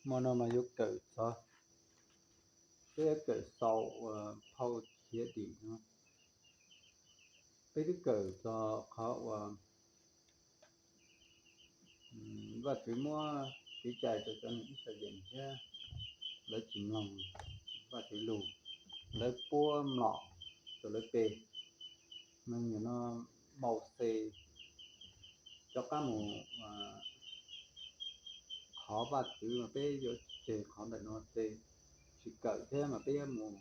Hmo no mas yuav kawm txog, peb yuav kawm xaus uas phau khiav dim no. Peb twb kawm txog qhov uas Vajtswv muab kev cai rau cov neeg Yixalayees thiab lawv tsis mloog Vajtswv lus, lawv puab mlom rau lawv pem. Mas nim no Mauxes rov qab mus qhov Vajtswv mas peb yuav tseg qhov ntawm no ces tsis kawm thiab mas peb yuav mus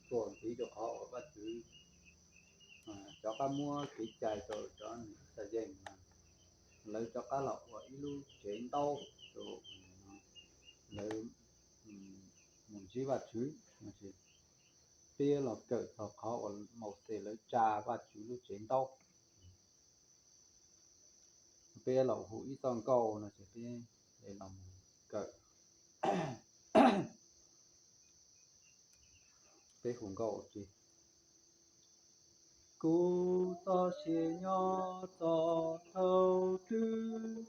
txuas ntxiv rau qhov uas Vajtswv rov qab muab kev cai rau cov neeg Yixalayees mas lawv rov qab los ua ib lub tsev ntaub rau lawv mus ntsib Vajtswv. Peb yuav los kawm txog qhov uas Mauxes lawv tsa Vajtswv lub tsev ntaub. Peb yuav los hu ib txoj nkauj no ces peb los kawm. Peb hu nkauj ua ke. Kuv txoj sia nyob txog thaum twg,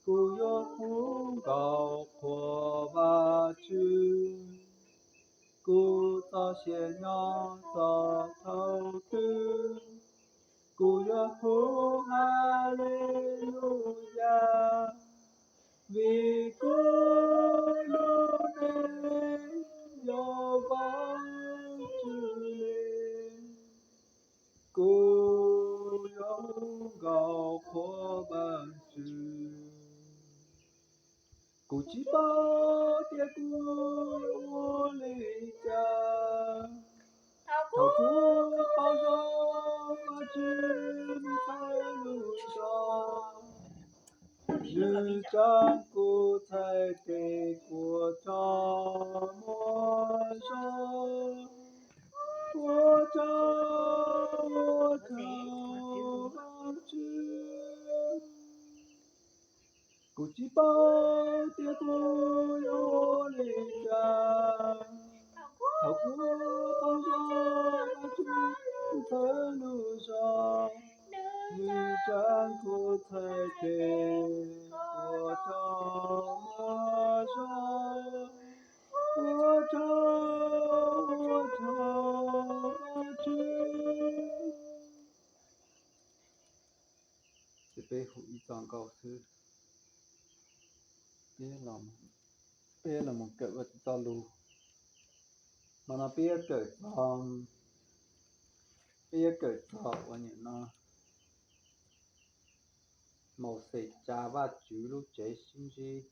kuv yuav hu nkauj qhuas Vajtswv. Kuv txoj sia nyob txog thaum twg, kuv yuav hu Haleluyas, vim kuv lub neej yog Vajtswv li. Kuv yuav hu nkauj qhuas Vajtswv. Kuv tsis paub tias kuv yuav ua li cas. Thaum kuv qaug zog, Vajtswv nws txhawb lub zog, nws tsa kuv txhais tes kuv tso muaj zog. Ua tsaug, ua tsaug Vajtswv. Kuv tsis paub tias kuv yuav ua li cas. Thaum kuv qaug zog, Vajtswv txhawb lub zog, nws tsa kuv txhais tes kuv tso muaj zog. Ua tsaug, ua tsaug Vajtswv. Ces peb hu ib txoj nkauj xwb, peb los mus kawm ua txoj lus. Hmo no peb yuav kawm txog, peb yuav kawm txog ua nim no Mauxes tsa Vajtswv lub tsev sib ntsib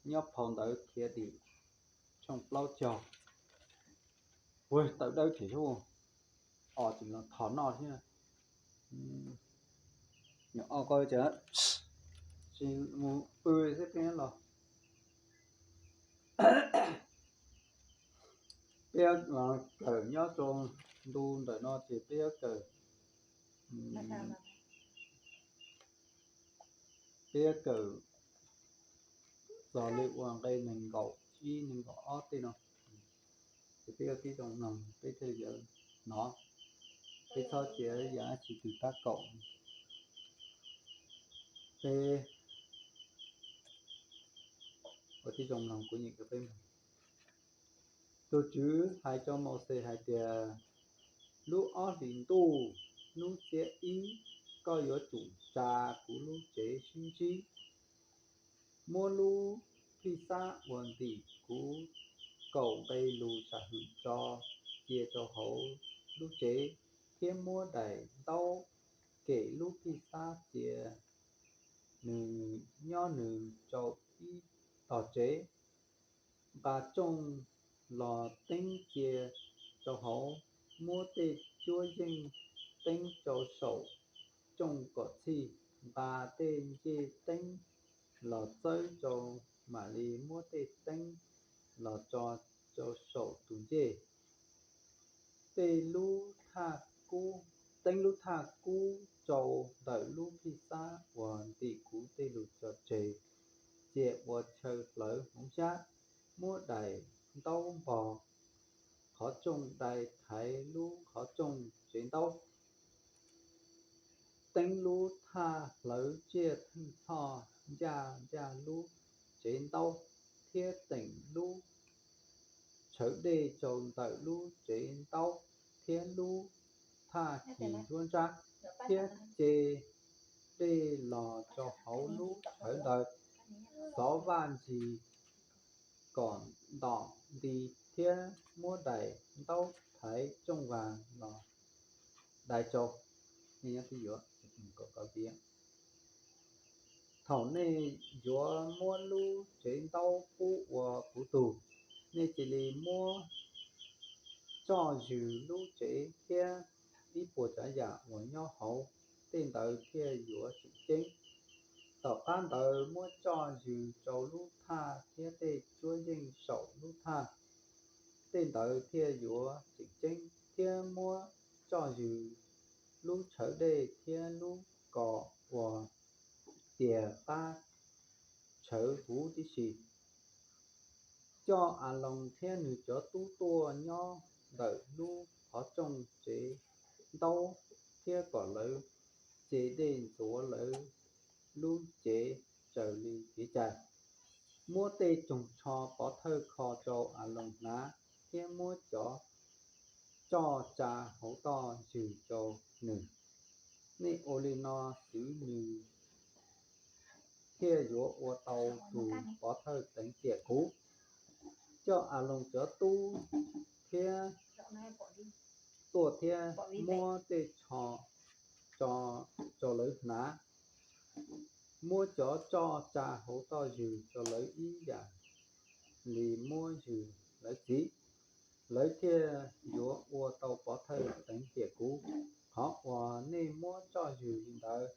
nyob phau ntawv Khiav Dim tshooj plaub caug. Ua tawm dawb ces os, tseem los thov noj thiab. Nyuam qhuav ces tsis mus pw xwb peb los. Peb kawm nyob rau ntu ntawm no ces peb yuav kawm, peb yuav kawm txog li uas nqe nees nkaum ib nees nkaum ob tej no. Ces peb ua tib zoo mloog peb thiaj li yuav hnov, peb txhob cia yam dab tsi twg pab kaum. Peb ua tib zoo mloog kuv nyeem rau peb mloog. Tus Tswv hais rau Mauxes hais tias, lub ob hlis ntuj, hnub xiab ib, koj yuav tsum tsa kuv lub tsev sib ntsib. Muab lub Phij Xab uas ntim kuv kaum nqe lus sam hwm tso cia rau hauv lub tsev, thiab muab daim ntaub kem lub Phij Xab cia nws nyob nws rau ib tog tsev. Nqa rooj los teeb cia rau hauv, muab tej cuab yeej teeb rau saum rooj kom txhij. Nqa tej ncej teeb los txawb rau mam li muab tej teeb los tso rau saum tus ncej. Tej lub thaj kub, teeb lub thaj kub rau ntawm lub Phij Xab uas ntim kuv tej lus cog tseg cia ua chaw hlawv hmoov xyab. Muab daim ntaub npog qhov rooj dai thaiv lub qhov rooj tsev ntaub. Teeb lub thaj hlawv tsiaj theej txhoj ncaj ncaj lub tsev ntaub, thiab teem lub tshawv dej rau ntawm lub tsev ntaub thiab lub thaj hiv nruab nrab, thiab ce dej los rau hauv lub tshawv ntawd. Xov vaj ntsis kom ntom nti thiab muab daim ntaub thaiv rooj vag los dai rau. Thaum nej yuav muab lub tsev ntaub pub ua kuv tug, nej cia li muab tsoj zws lub tsev thiab ib puas tsav yam uas nyob hauv, tej ntawd thiaj yuav tseem ceeb. Tom qab ntawd muab tsoj zws rau lub thaj thiab tej cuab yeej saum lub thaj, tej ntawd thiaj yuav tseem ceeb, thiab muab tsoj zws lub tshawv dej thiab lub ko uas tias qab tshawv huv tib si. Coj Aloos thiab nws cov tub tuaj nyob ntawm lub qhov rooj tsev ntaub, thiab kom lawv ce dej ntxuav lawv lub cev raws li kev cai. Muab tej tsoos tsho pov thawj kho rau Aloos hnav, thiab muab cov tsoj tsa hauv toj zws rau nws. Nej ua li no xwv nws thiaj yuav ua tau tus pov thawj teev tiam kuv. Coj Aloos cov tub thiab tuaj thiab muab tej tsho tso rau lawv hnav. Muab cov tsoj tsa hauv toj zws rau lawv ib yam li muab zws lawv txiv, lawv thiaj yuav ua tau pov thawj teev tiam kuv. Qhov uas nej muab tsoj zws li ntawd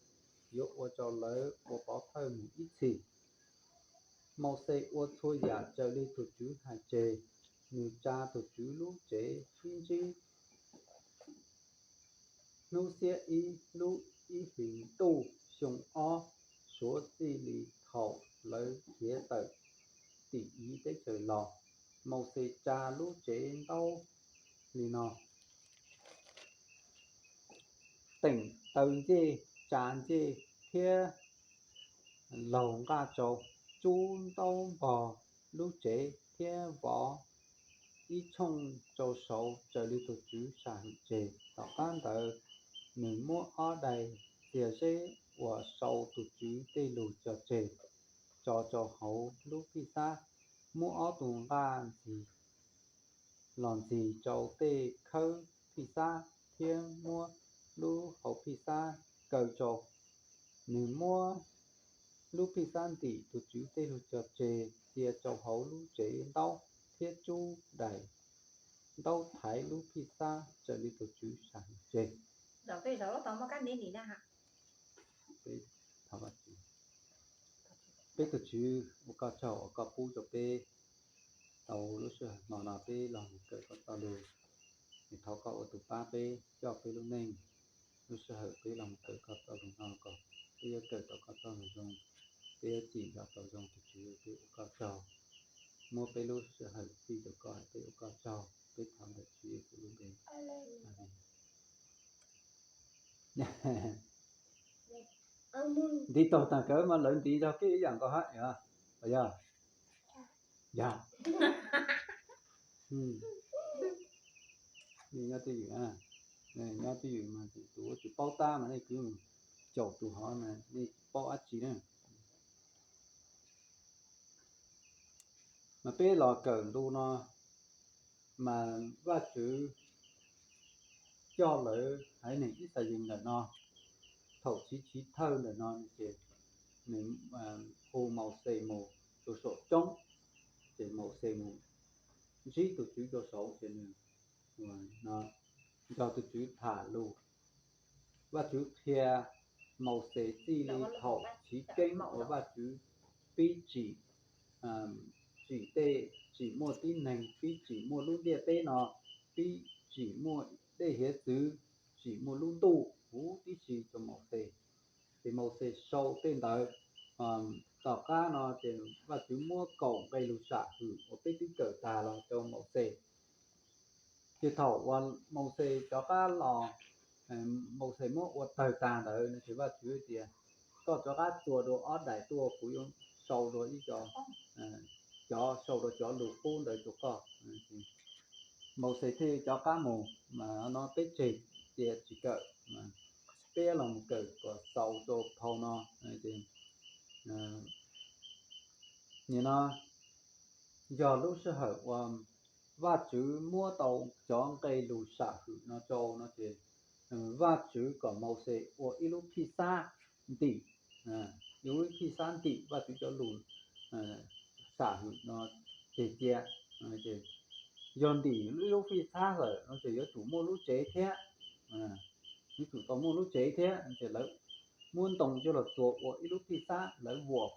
yuav ua rau lawv ua pov thawj mus ib txhis. Mauxes ua txhua yam raws li tus Tswv hais tseg. Nws tsa tus Tswv lub tsev sib ntsib hnub xiab ib lub ib hlis ntuj xyoo ob, suav txij li thaum lawv khiav tawm tim Iziv teb chaws los. Mauxes tsa lub tsev ntaub li no: teem taw ncej, tsa ncej thiab laug nqaj rau, tsub ntaub npog lub tsev thiab vov ib tshooj rau saud raws li tus Tswv sam hwm tseg. Tom qab ntawd nws muab ob daim txiag zeb uas sau tus Tswv tej lus cog tseg tso rau hauv lub phij xab, muab ob tug nqaj ntxig los ntxig rau tej khawb phij xab thiab muab lub hauv phij xab kaw rau. Nws muab lub phij xab ntim tus Tswv tej lus cog tseg cia rau hauv lub tsev ntaub thiab tsub daim ntaub thaiv lub phij xab raws li tus Tswv sam hwm tseg. Peb tus Tswv, ua koj tsaug uas koj pub rau peb tau lub sij hawm hmo no peb los mus kawm koj txoj lus. Thov koj ua tus pab peb, coj peb lub neej. Lub sij hawm peb los mus kawm koj txoj lus no kom peb yuav kawm tau koj txoj lus zoo, peb yuav tsim tau zoo. Tus Tswv, peb ua koj tsaug. Muab peb lub sij hawm fij rau koj, peb ua koj tsaug. Peb thov ntawm Tswv Yexus lub npe, Amees. Ntiv taug tag kawg mas lawv ntiv zog kiag ib yam nkaus hab, yog? Yog. Nyob twj ywm, nyob twj ywm mas tus tsis paub tab mas nej kwv caum tus hov mas nej tsis paub dab tsi na. Mas peb los kawm ntu no mas Vajtswv coj lawv haiv neeg Yixalayees ntawm no, thaum chiv chiv thawj ntawm no ces nws hu Mauxes mus rau saum roob, ces Mauxes mus ntsib tus Tswv rau saud ces nws nrog tus Tswv tham lus. Vajtswv qhia Mauxes txij li thaum chiv keeb uas Vajtswv pib tsim, tsim tej, tsim muaj tib neeg, pib tsim muaj lub ntiaj teb no, pib tsim muaj dej hiav txwv, tsim muaj lub ntuj huv tib si rau Mauxes. Ces Mauxes sau tej ntawd. Tom qab no ces Vajtswv muab kaum nqe lus sam hwm uas peb twb kawm tag los rau Mauxes. Ces thaum uas Mauxes rov qab los, Mauxes muab ua tawg tag ntawd no ces Vajtswv tias, koj rov qab txua dua ob daim tuaj, kuv yuav sau dua ib co cov sau rau cov lus qub ntawd rau koj. Mauxes thiaj cov qab mus, mas no peb tseg cia tsis kawm, peb los mus kawm kom xaus rau phau no. Nim no yog lub sij hawm uas Vajtswv muab tau cov nqe lus sam hwm no rau no ces Vajtswv kom Mauxes ua ib lub phij xab ntim, ib lub phij xab ntim Vajtswv cov lus sam hwm no ces cia, yog ntim ib lub phij xab lawm no ces yuav tsum muaj lub tsev thiab, yuav tsum tau muaj lub tsev thiab ces lawv muab ntoo coj los txuas ua ib lub phij xab, lawv vuas,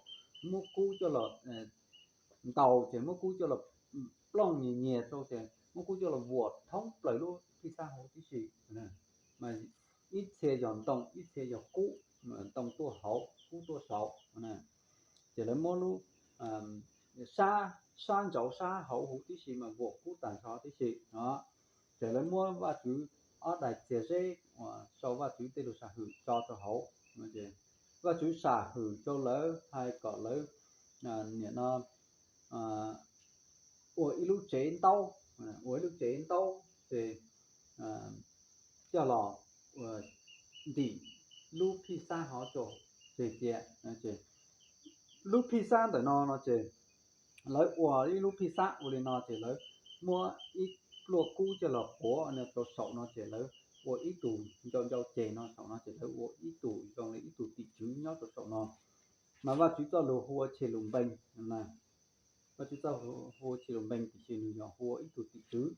muab kub coj los ntaus ces muab kub coj los plooj nyias nyias rau ces muab kub coj los vuas thoob plaws lub phij xab hauv tib si. Mas ib txhia yog ntoo, ib txhia yog kub, ntoo tuaj hauv, kub tuaj saud. Ces lawv muab lub sab, sab ntsauv sab hauv huv tib si mas vuas kub tag nrho tib si no. Ces lawv muab Vajtswv ob daim txiag zeb uas sau Vajtswv tej lus sam hwm tso rau hauv. Vajtswv sam hwm rau lawv hais kom lawv nim no ua ib lub tsev ntaub, ua ib lub tsev ntaub ces coj los ntim lub phij xab hauv rau ces cia. Lub phij xab ntawm no no ces lawv ua ib lub phij xab ua li no ces lawv muab ib pluaj kub coj los quav rau saum no ces lawv ua ib tug ncau ncau ceg no saum no ces lawv ua ib tug zoo li ib tug tim tswv nyob rau saum no. Mas Vajtswv txoj lus hu ua Tshilumpees, Vajtswv txoj hu ua Tshilumpees tiam sis nws yog hu ua ib tug tim tswv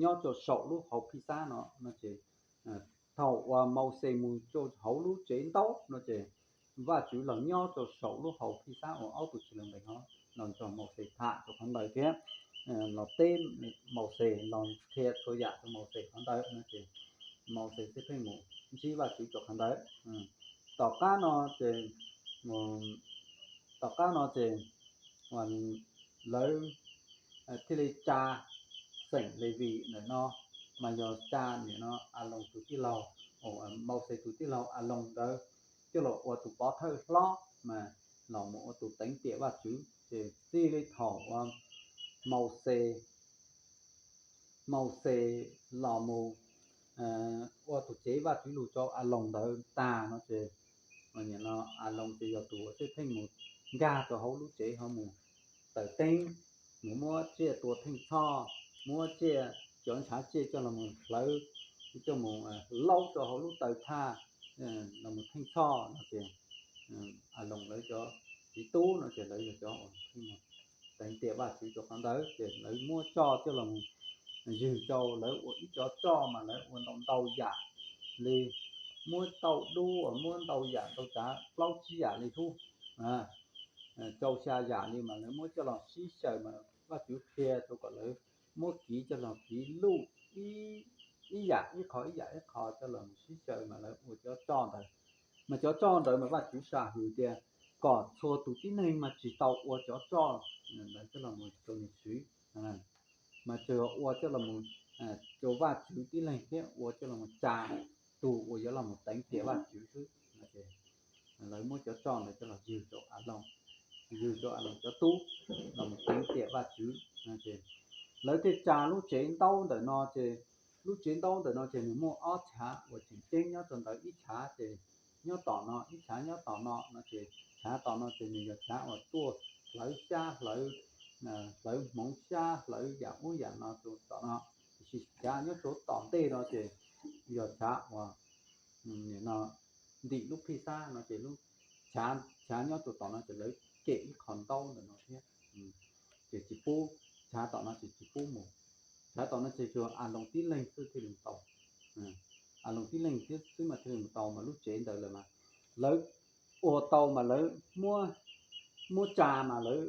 nyob rau saum lub hauv phij xab no no ces thaum uas Mauxes mus rau hauv lub tsev ntaub no ces Vajtswv los nyob rau saum lub hauv phij xab uas ob tug Tshilumpees no los nrog Mauxes tham rau qhov ntawd thiab los teb Mauxes los qhia txhua yam rau Mauxes qhov ntawd no ces Mauxes thiaj pheej mus ntsib Vajtswv rau qhov ntawd. Tom qab no ces, tom qab no ces lawv thiaj li tsa xeem Levis ntawm no, mas yog tsa nim no Aloos tus tij laug, Mauxes tus tij laug Aloos ntawd coj los ua tus pov thawj hlob mas los mus ua tus teev tiam Vajtswv ces txij li thaum uas Mauxes Mauxes los mus ua tus cev Vajtswv lus rau Aloos ntawd tag no ces nim no Aloos ces yog tus uas thiaj pheej mus nkag rau hauv lub tsev ho mus taws teeb, mus muab tsiaj tua theej txhoj, muab tsiaj, cov ntshav tsiaj coj los mus hlawv, coj mus laub rau hauv lub taw thaj los mus theej txhoj no ces Aloos lawv cov txiv tub no ces lawv yog cov uas teev tiam Vajtswv rau qhov ntawd ces lawv muab tsoj coj los mus ywg rau, lawv ua ib cov tsoj mas lawv ua ntau ntau yam li, muab tauj dub uas muab ntau yam ntau tsav plaub tsib yam li hub, rau xya yam li mas lawv muab coj los sib xyaw mas Vajtswv qhia rau kom lawv muab kiv coj los kiv luj ib yam ib qho ib yam ib qho coj los sib xyaw mas lawv ua cov tsoj ntawd. Mas cov tsoj ntawd mas Vajtswv sam hwm tias kom txhua tus tib neeg mas tsis tau ua cov tsoj ntawd coj los rau nws swv, mas tsuas ua coj los rau Vajtswv tib leeg thiab ua coj los tsa tus uas yuav los teev tiam Vajtswv xwb. Lawv muab cov tsoj ntawd coj los ywg rau Aloos, ywg rau Aloos cov tub los teev tiam Vajtswv. Lawv thiaj tsa lub tsev ntaub ntawm no ces lub tsev ntaub ntawm no ces nws muaj ob chav uas tseem ceeb nyob rau ntawd, ib chav ces nyob tom no, ib chav nyob tom no no ces chav tom no ces nws yog chav uas tuaj hlawv xyab hlawv, hlawv hmoov xyab hlawv yam ub yam no rau tom no. Tiam sis chav nyob rau tom ntej no ces yog chav uas no ntim lub phij xab no ces lub chav nyob rau tom no ces lawv kem ib qho ntaub ntawm no thiab, ces tsis pub, chav tom no ces tsis pub mus. Chav tom no ces tsuas Aloos tib leeg xwb thiaj li mus tau, Aloos tib leeg thiab xwb mas thiaj li mus tau mas lub tsev ntawd lawm mas lawv ua tau mas lawv muab tsa mas lawv,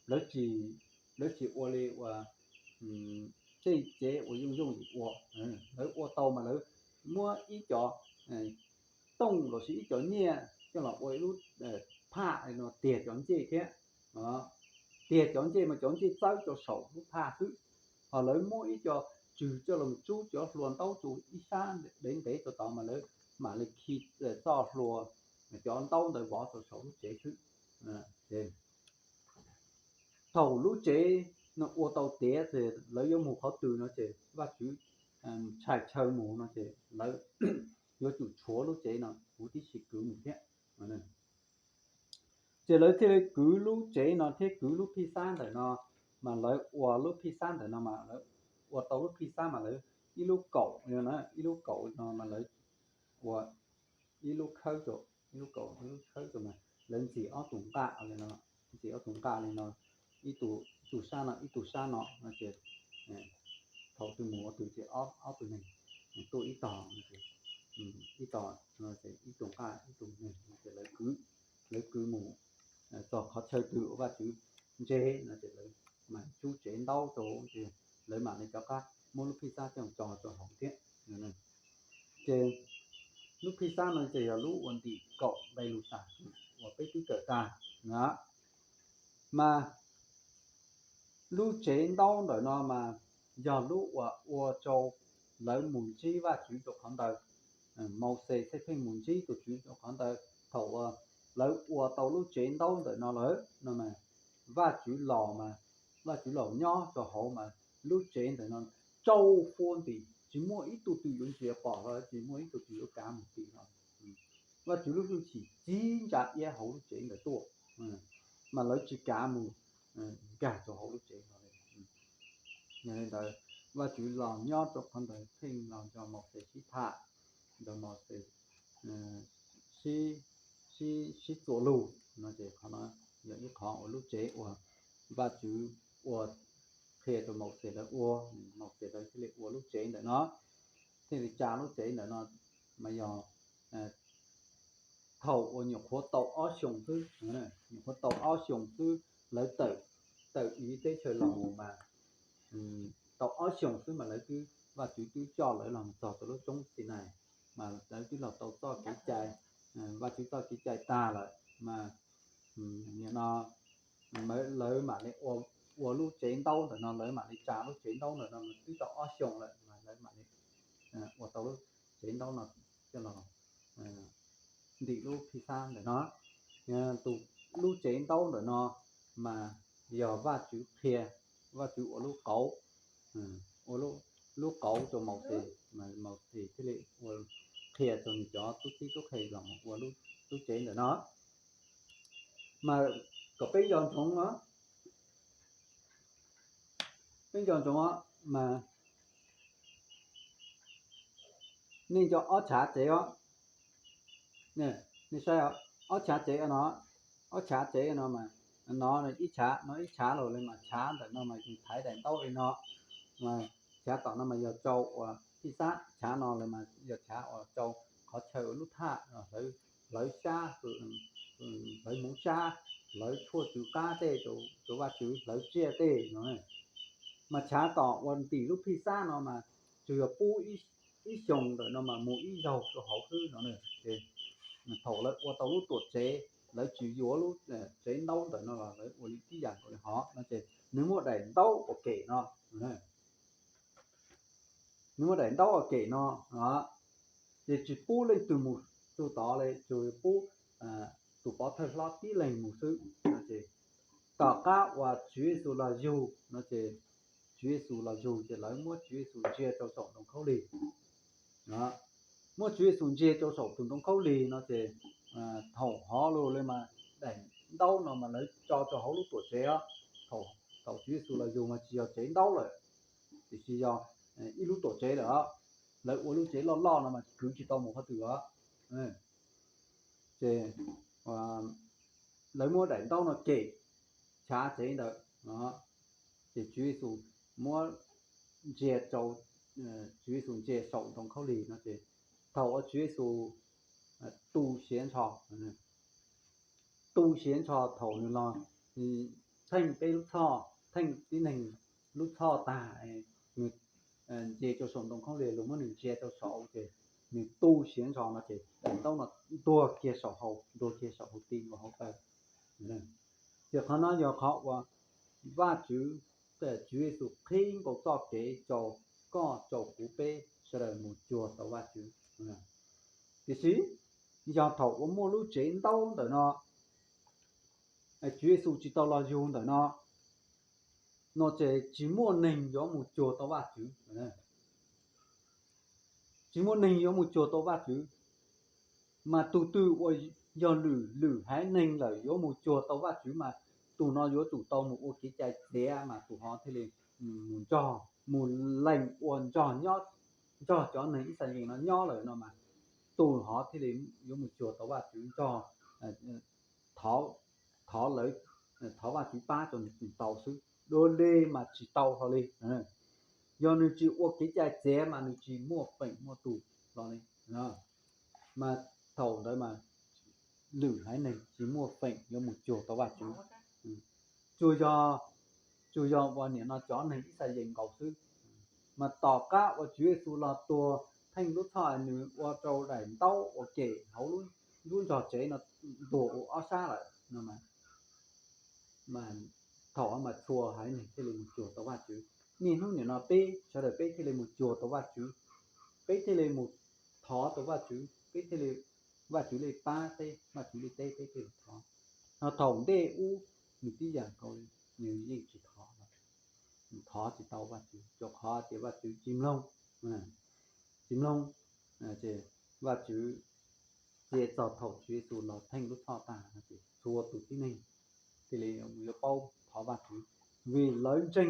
lawv tsis ua li uas tej tsev uas yooj yooj yim ua. Lawv ua tau mas lawv muab ib co tooj lossis ib co nyiaj coj los ua ib lub phaj no tiag cov ncej thiab, tiag cov ncej mas cov ncej txawb rau saum lub phaj xwb. Ho lawv muab ib co tswg coj los tsub cov hlua ntaub rau ib sab ntev ntev rau tod mas lawv mam li khi txoj hlua cov ntaub ntawd vov rau saum lub tsev xwb. Thaum lub tsev no ua tau tiav ces lawv yuav mus qhov twg no ces Vajtswv tshais chaw mus no ces lawv yuav tsum tshuav lub tsev no huv tib si kwv mus thiab. Ces lawv thiaj li kwv lub tsev no thiab kwv lub phij xab ntawm no, mas lawv ua lub phij xab ntawm no mas lawv ua tau lub phij xab mas lawv ib lub kaum, ib lub kaum no mas lawv ua ib lub khawb, ib lub kaum ib lub khawb mas lawv ntxim ob tug nqaj li no, ntxim ob tug nqaj li no, ib tug sab no ib tug sab no no ces thaum twg mus ua twg ces ob tug neeg tuaj ib tog, ib tog, ib tug nqaj ib tug neeg no ces lawv kwv mus txog qhov chaw twg uas Vajtswv ntse no ces lawv mam tsub tsev ntaub rau, lawv mam li rov qab muab lub phij xab coj tso rau hauv thiab. Ces lub phij xab no ces yog lub uas ntim kaum nqe lus sam uas peb twb kawm tag na. Mas lub tsev ntaub ntawm no mas yog lub uas ua rau lawv mus ntsib Vajtswv rau qhov ntawd. Mauxes thiaj pheej mus ntsib tus Tswv rau qhov ntawd. Thaum uas lawv ua tau lub tsev ntaub ntawm no lawm no mas Vajtswv los mas, Vajtswv los nyob rau hauv mas lub tsev ntawm no tsau fua ntim, tsis muaj ib tug twg yuav ntsia pom los tsis muaj ib tug twg yuav kav mus tim no. Vajtswv lub hwj chim tib ntsa iab hauv lub tsev ntawd tuaj, mas lawv tsis kav mus nkag rau hauv lub tsev no li. Yog li ntawd, Vajtswv los nyob rau qhov ntawd pheej los nrog Mauxes sib tham, nrog Mauxes sib, sib txuas lus no ces qhov no yog ib qhov uas lub tsev uas Vajtswv ua qhia rau Mauxes lawv ua, Mauxes lawv thiaj li ua lub tsev ntawm no, thiaj li tsa lub tsev ntawm no. Mas yog thaum uas nyuam qhuav tau ob xyoos xwb, nyuam qhuav tau ob xyoos xwb lawv tawm, tawm ib teb chaws los mus mas tau ob xyoos xwb mas lawv twb, Vajtswv twb coj lawv los txog rau lub roob Xinais, mas lawv twb los tau txoj kev cai, Vajtswv txoj kev cai tag lawm mas nim no lawv mam li ua lub tsev ntaub ntawm no, lawv mam li tsa lub tsev ntaub ntawm no mas twb tau ob xyoos lawm mas lawv mam li ua tau lub tsev ntaub no coj los ntim lub phij xab ntawm no. Tus, lub tsev ntaub ntawm no mas yog Vajtswv qhia, Vajtswv ua lub qauv, ua lub qauv rau Mauxes, Mauxes thiaj li ua, qhia rau nws cov tub txib tub qhe los ua lub tsev ntawm no. Mas kom peb nco ntsoov os, peb nco ntsoov os mas nej nco ob chav tsev os. Nej saib, ob chav tsev no, ob chav tsev no mas no ib chav, no ib chav los li mas chav ntawm no mas yus thaiv daim ntaub li no, mas chav tom no mas yog tsau uas phij xab, chav no los mas yog chav uas tsau qhov chaw uas lub thaj hlawv sab, hlawv hmoov sab, hlawv tshuaj tsw qab tej rau Vajtswv, hlawv tsiaj tej no. Mas chav tom uas ntim lub phij xab no mas tsuas yog pub ib xyoos ntawm no mas mus ib zaug rau hauv xwb no. Ces thaum lawv ua tau lub tuam tsev, lawv tsis yuav lub tsev ntaub ntawm no los lawv ua li tib yam nkaus li hov no ces nws muaj daim ntaub ua kem no, nws muaj daim ntaub ua kem no, ces tsis pub leej twg mus txug tod li, tsuas pub tus pov thawj hlob tib leeg mus xwb no ces tom qab uas Tswv Yexus los yug no ces, Tswv Yexus los yug ces lawv muab Tswv Yexus ntsia rau saum ntoo khaub lig. Muab Tswv Yexus ntsia rau saum tus ntoo khaub lig no ces thaum hov lug li mas daim ntaub no mas lawv tso rau hauv lub tuam tsev os. Thaum Tswv Yexus los yug mas tsis yog tsev ntaub lawm, tiam sis yog ib lub tuam tsev lawm os. Lawv ua lub tsev loj loj no mas kwv tsis tau mus qhov twg os. Ces lawv muab daim ntaub no kem chav tsev ntawd, ces Tswv Yexus muab ntsia rau, Tswv Yexus ntsia saum ntoo khaub lig no ces thaum uas Tswv Yexus tu siav ntsho, tu siav ntsho thaum nws los theej peb lub txhoj, theej tib neeg lub txhoj tag, nws ntsia rau saum ntoo khaub lig, lug muab nws ntsia rau saud ces nws tu siav ntsho no ces daim ntaub no ntuag kiag saum hauv, ntuag kiag saum hauv ti nkaus hauv taw. Ces qhov no yog qhov uas Vajtswv, Tswv Yexus qhib nkaus txoj kev rau koj rau kuv peb sawv daws mus cuag tau Vajtswv. Tiam sis yog thaum uas muaj lub tsev ntaub ntawm no, Tswv Yexus tsis tau los yug ntawm no, no ces tsis muaj neeg yuav mus cuag tau Vajtswv. Tsis muaj neeg yuav mus cuag tau Vajtswv, mas tus twg uas yog lwm lwm haiv neeg lawm yuav mus cuag tau Vajtswv mas tus no yuav tsum tau mus ua kev cai txiav mas tus hov thiaj li mus nrog, mus lees ua nrog, nrog cov neeg Yixalayees no nyob lawm no mas tus hov thiaj li yuav mus cuag tau Vajtswv nrog thov, thov lawv, thov Vajtswv pab rau nws tau xwb, dua li mas tsis tau hlo li. Yog nws tsis ua kev cai txiav mas nws tsis muaj feem muaj tus hlo li. Mas thaum ntawd mas lwm haiv neeg tsis muaj feem yuav mus cuag tau Vajtswv, tsuas yog, tsuas yog uas nim no cov neeg Yixalayees nkaus xwb. Mas tom qab uas Tswv Yexus los tuag theej lub txhoj, nws ua rau daim ntaub uas kem hauv lub nruab nrog tsev no ntuag ua ob sab lawm no mas thaum mas txhua haiv neeg thiaj li mus cuag tau Vajtswv. Niaj hnub nim no peb sawv daws peb thiaj li mus cuag tau Vajtswv, peb thiaj li mus thov tau Vajtswv, peb thiaj li, Vajtswv li pab peb, Vajtswv li teb peb thiaj li thov. Ho thaum ntej ub nws tib yam nkaus li, nws yeej tsis thov, thov tsis tau Vajtswv, rau qhov tias Vajtswv tsis mloog, tsis mloog. Ces Vajtswv, ces txog thaum Tswv Yexus los theej lub txhoj tag no ces txhua tus tib neeg thiaj li yuav paub thov Vajtswv, vim lawv ntseeg,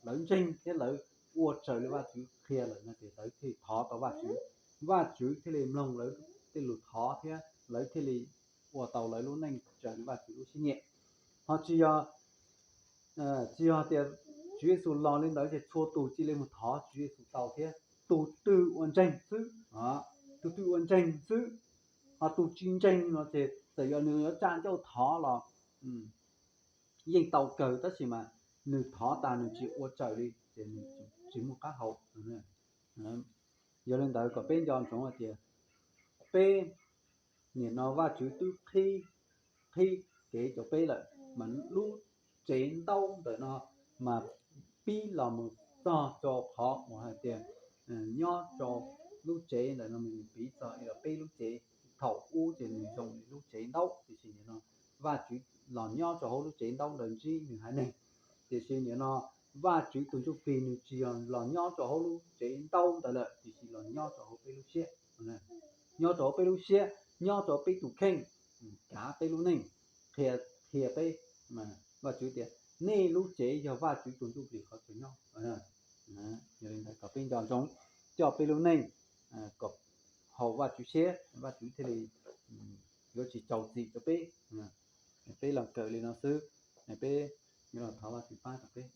lawv ntseeg thiab lawv ua raws li Vajtswv qhia lawm no ces lawv thiaj thov tau Vajtswv, Vajtswv thiaj li mloog lawv tej lus thov thiab lawv thiaj li ua tau lawv lub neej raws li Vajtswv lub siab nyiam. Ho tsis yog, tsis yog tias Tswv Yexus los li ntawd ces txhua tus cia li mus thov Tswv Yexus tau thiab. Tus twg ua ntseeg xwb, tus twg ua ntseeg xwb, ho tus tsis ntseeg no ces txawm yog nws yuav tsa ncauj thov los yeej tau kawg, tab sis mas nws thov tas nws tsis ua raws li ces nws tsis muaj qab hau. Yog li ntawd kom peb nco ntsoov hais tias peb, nim no Vajtswv twb qhib, qhib kev rau peb lawm, mas lub tsev ntaub ntawm no mas pib los mus txog rau qhov uas hais tias nyob rau lub tsev ntawm no nws piv txog ib los peb lub cev. Thaum ub ces nws zoo li lub tsev ntaub, tiam sis nim no Vajtswv los nyob rau hauv lub tsev ntaub ntawd ntsib nws haiv neeg. Tiam sis nim no Vajtswv tus ntsuj plig nws tsis yog los nyob rau hauv lub tsev ntaub ntawd lawm, tiam sis los nyob rau hauv peb lub siab. Nyob rau hauv peb lub siab, nyob rau peb tus kheej, kav peb lub neej, qhia, qhia peb. Vajtswv tias nej lub cev yog Vajtswv tus ntsuj plig qhov chaw nyob. Yog li ntawd kom peb nco ntsoov coj peb lub neej kom haum Vajtswv siab, Vajtswv thiaj li yuav tsis rau txim rau peb. Peb los kawm li no xwb, peb yuav los thov Vajtswv pab rau peb.